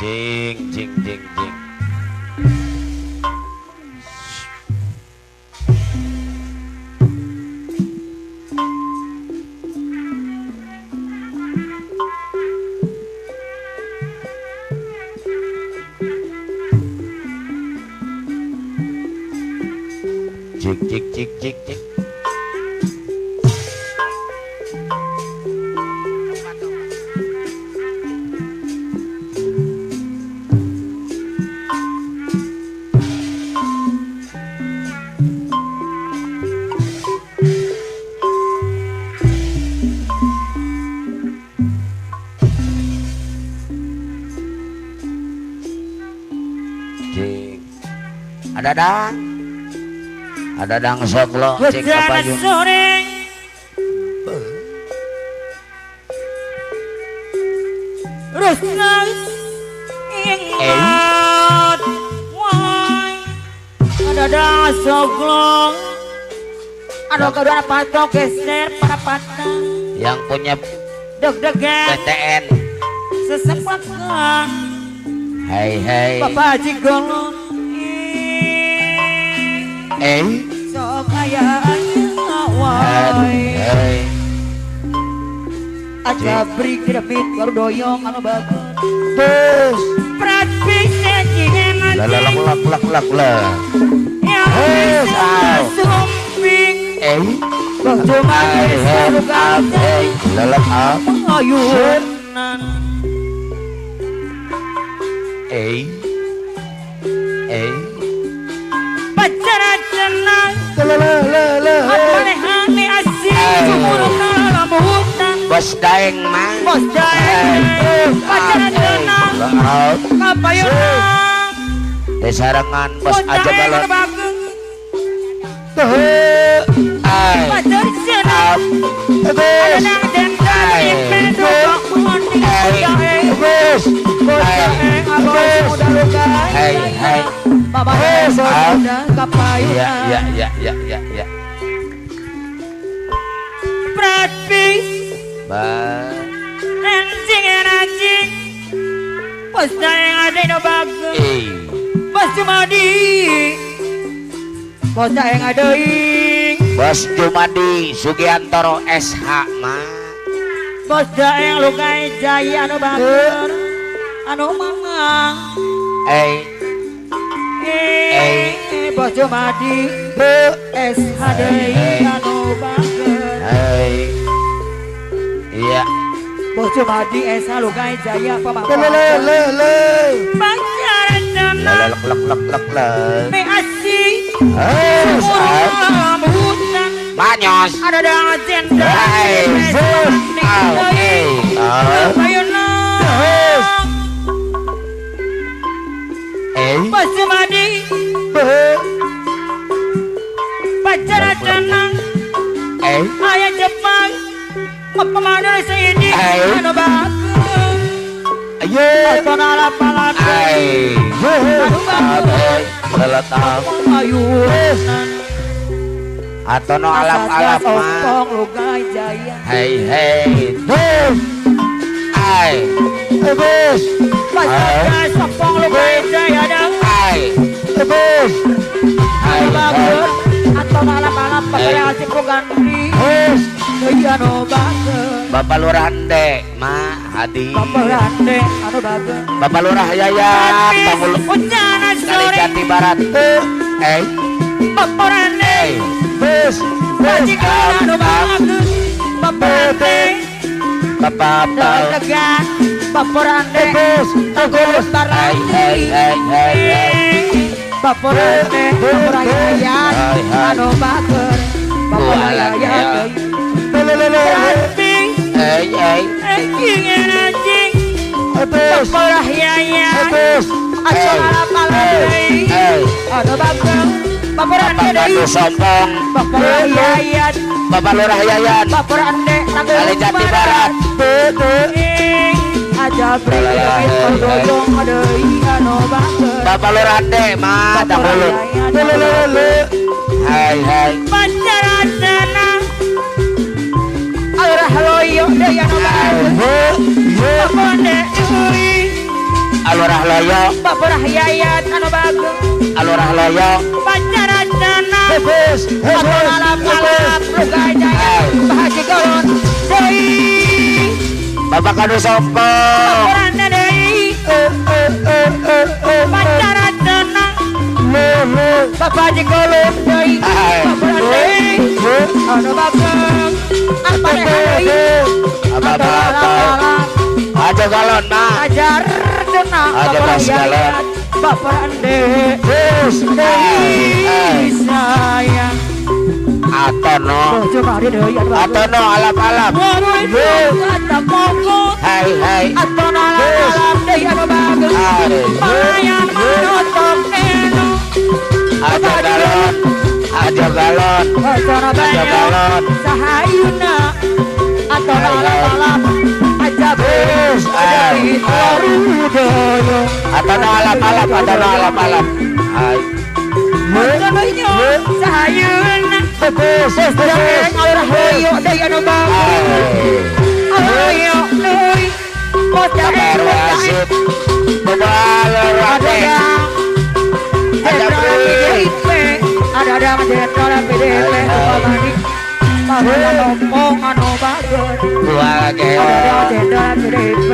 Jing jing jing jing. Cik cik cik cik cik. Cik. Ada dang. Ada dang soglo cek kapayun. Ada dang soglo. Ada kedua patok geser para patang. Yang punya deg-degan PTN. Sesepakan. Hei hei. Bapak Haji Golon. Sok aya aja beri demit baru doyong anu bagus. Terus lak lak lak lak lak. Bos daeng mah. Bos daeng. Pacaran tenang. Kapayunan. Desarengan bos aja balon. Ya ya ya ya ya. Anjing anjing. Bos daeng ada no bagus. Bos Jumadi. Bos daeng ada ing. Bos Jumadi Sugiantoro SH mah. Bos daeng lukai jaya anu bagus. Anu mamang. Bos Jumadi SH deui anu bagus. Iya. Bos Jumadi SH lukai jaya pamang. Le le. Pacaran lek lek lek lek lek. Me asih. Banyos. Ada dang jenda. Bos Jumadi. Pacaran tenang. Ayah Jepang. Pemandu sini anu bagus. Ayo. Atona alap-alap. Anu bagus. Atono alap-alap mah. Hei hei. Bus. Ai. Bus. Sopong lugai jaya dang. Ai. Bus. Ai. Bagus. Atono alap-alap pakai asik gandri. Bus. Anu bagus. Bapak Lurah Ande Ma Hadi. Bapak Lurah Ande anu bagus. Bapak Lurah Yayan Panggul Kali Jati Barat. Bapak Ande. Bus. Bus. Anu bagus. Bapak Ande. Bapak Tegan. Bapak Ande. Bus. Bus. Bapak Ande. Bapak Yayan anu bagus. Bapak Yayan. Bapak Lurah Yayan. Bapak Ande Kali Jati Barat. Bapak Lurah Ande mah dahulu. Hai hai. Pacaran tenang. Alurah loyo deui anu bagus. Bapak Ande euy. Alurah Loyo. Bapak Yayat anu bagus. Alurah Loyo. Pacaracana. Atau alap-alap lukai jaya. Pak Haji Golon deui. Bapak Kanu Sompong. Bapak deui. Pacaracana. Bapak Haji Golon deui. Bapak deui. Anu bagus. Apa deui? Apa-apa. Aja galon mah. Ajar dena. Aja bos galon. Bapak ande. Sayang. Atono. Atono alap-alap. Hai hai. Atono alap-alap deui anu bagus. Palayan manotok eno. Aja galon. Aja galon. Aja galon. Sahayuna. Atono alap-alap. Aja bos. Atono alap-alap. Atono alap-alap. Hai. Sahayuna. Bos alurah loyo deui anu bagus. Loyo deui. Bos Bapak Wasit. Bapak Wasit. Ada PDIP, ada jenderal PDIP upamani. Bapak Lompong anu bagus. Ada jenderal PDIP.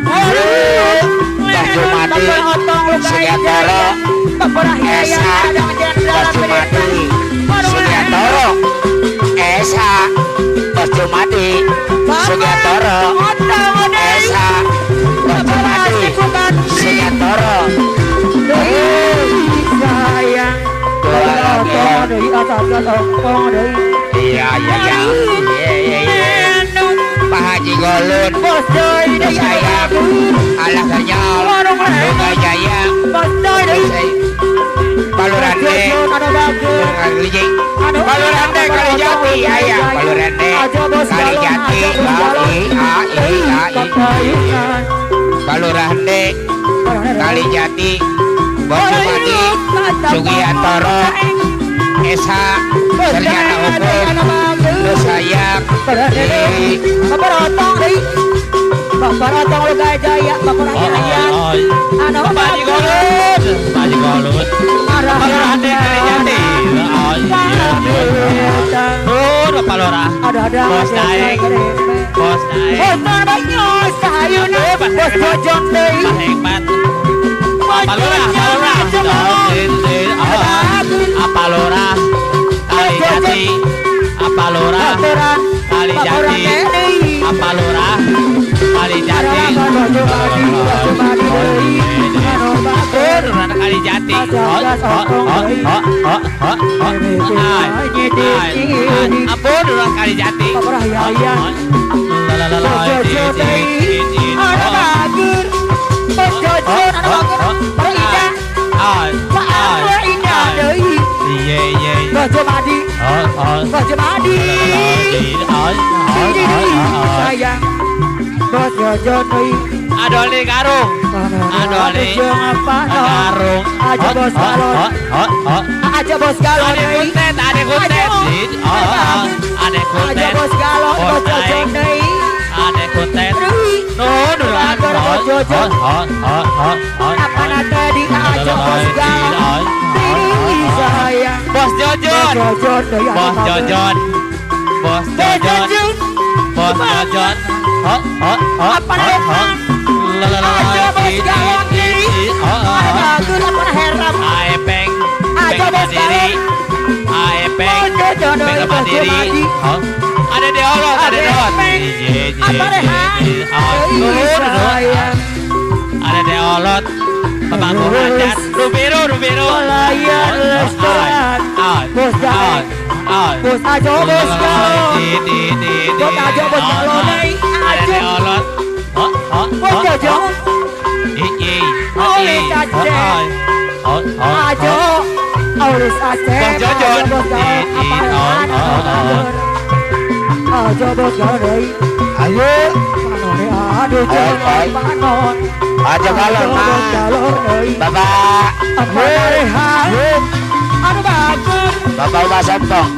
Bos Jumadi, Sugiantoro, Esa, Bos Jumadi, Sugiantoro, Esa, Bos Jumadi, Sugiantoro, Esa, Bos Jumadi, Sugiantoro. Sayang, iya iya iya iya iya. Pak Haji Golun, sayang, alah kenyal, Luka Jaya, Palurande, Palurande Kalijati, ayah, Palurande Kalijati, A I A I A I, Palurande Kalijati, Bos Jumadi, Sugiantoro, Esa, Sarjana Hukum, Sayang, Bapak Otong deui. Bapak Otong Lukai Jaya, Bapak Yayat. Anu Pak Haji Golun, Pak Haji Golun. Palurande Kalijati. Oh, Bapak Lurah. Ada Bos Daeng. Bos Daeng. Bos Banyo Sahayuna, Bos Jojon deui. Pak Hikmat. Palurah, Palurah. Apa Lurah? Kalijati. Apa Lurah? Kalijati. Apa Lurah? Kalijati. Kalijati. Ampun, Lurah Kalijati. Ada bagus. Bos Jojon anu bagus. Pak Ida. Pak Anwar Ida deui. Iya iya. Bos Jumadi. Bos Jumadi. Sayang. Bos Jojon deui. Adoli karung. Adoli karung. Aja bos galon. Aja bos galon. Ade kuntet, ade kuntet. Ade kuntet. Aja bos galon, bos Jojon deui. Ade kuntet. No, Bos Jojon. Apa tadi aja bos galon. Sayang. Bos Jojon. Bos Jojon. Bos Jojon. Bos Jojon. Apa aja bos galon deui. Ada bagus apa heram. Aepeng. Aja bos galon. Aepeng. Bos Jumadi. Ada di olot, ada di olot. Apa rehan? Ada di olot. Pemangku hajat. Rubiru, rubiru. Pelayan restoran. Bos Daeng. Bos aja bos galon. Bos aja bos galon. Ada di olot. Bos Jojon. Oleh Aceh. Ajo. Oleh Aceh. Bos Jojon. Bos galon. Apa rehan? Aja bos galon deui. Ayo. Aduh jangan panon. Aja galon mah. Bapak. Apa rehan? Anu bagus. Bapak Uma Sompong.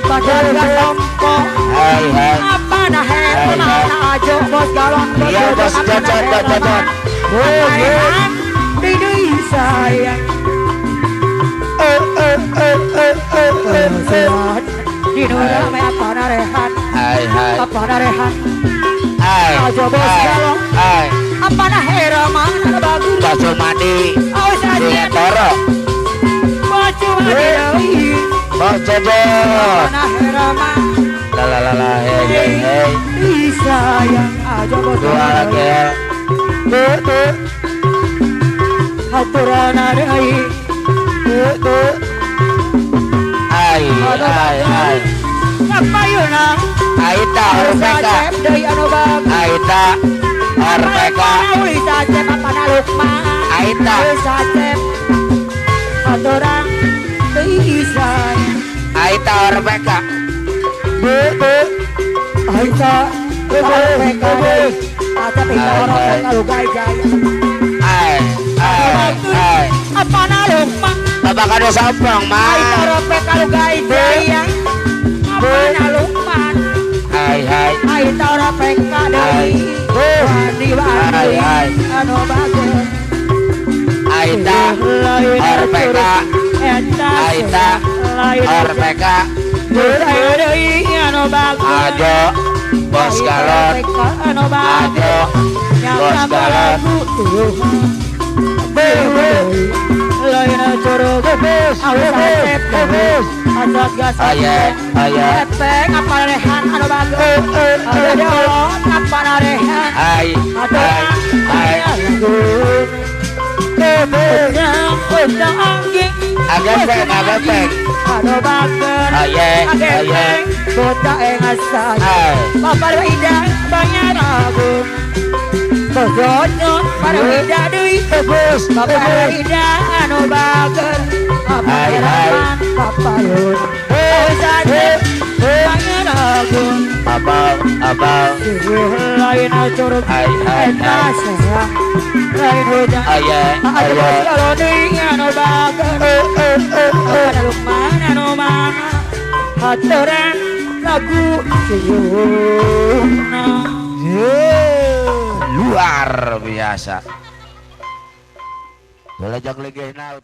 Bapak Uma Sompong. Hai hai. Apa nah mana aja bos galon. Iya bos Jojon, bos Jojon. Bos Aturan Dino rame apa narehan Hai hai Apa narehan Hai Ajo bos galong Hai Apa naheraman anu bagus Baju mandi Awas aja Toro Baju mandi deui Bos Jojo Apa naheraman La la la la hey hey hey Disayang aja bos Dua lagi ya Tuh tuh Aturan deui Tuh tuh Ai ai ai Kapayuna Aita Orpeka Aita Orpeka Aita Aita Orpeka Aita Orpeka Ai ai ai Apa nalukman Bapak kado sopong mah Aita Orpeka lugai jaya Apa nalukman Hai hai Aita Orpeka deui Wani wani anu bagus Aita Orpeka Aita Orpeka Ajo Bos Galon Ajo Bos Galon Aye aye apa rehan anu bagus apa rehan ai ai ai agepeng agepeng anu bagus aye aye bocah engasay bapak ida banyak ragu Bojono para ida deui bos bapak ida anu bagus hai hai papayun banyak ragu abang abang lain curug hai hai hai lain hujan aye aye anu bagus lukman anu mana aturan lagu sieuna luar biasa. Boleh jak legehna.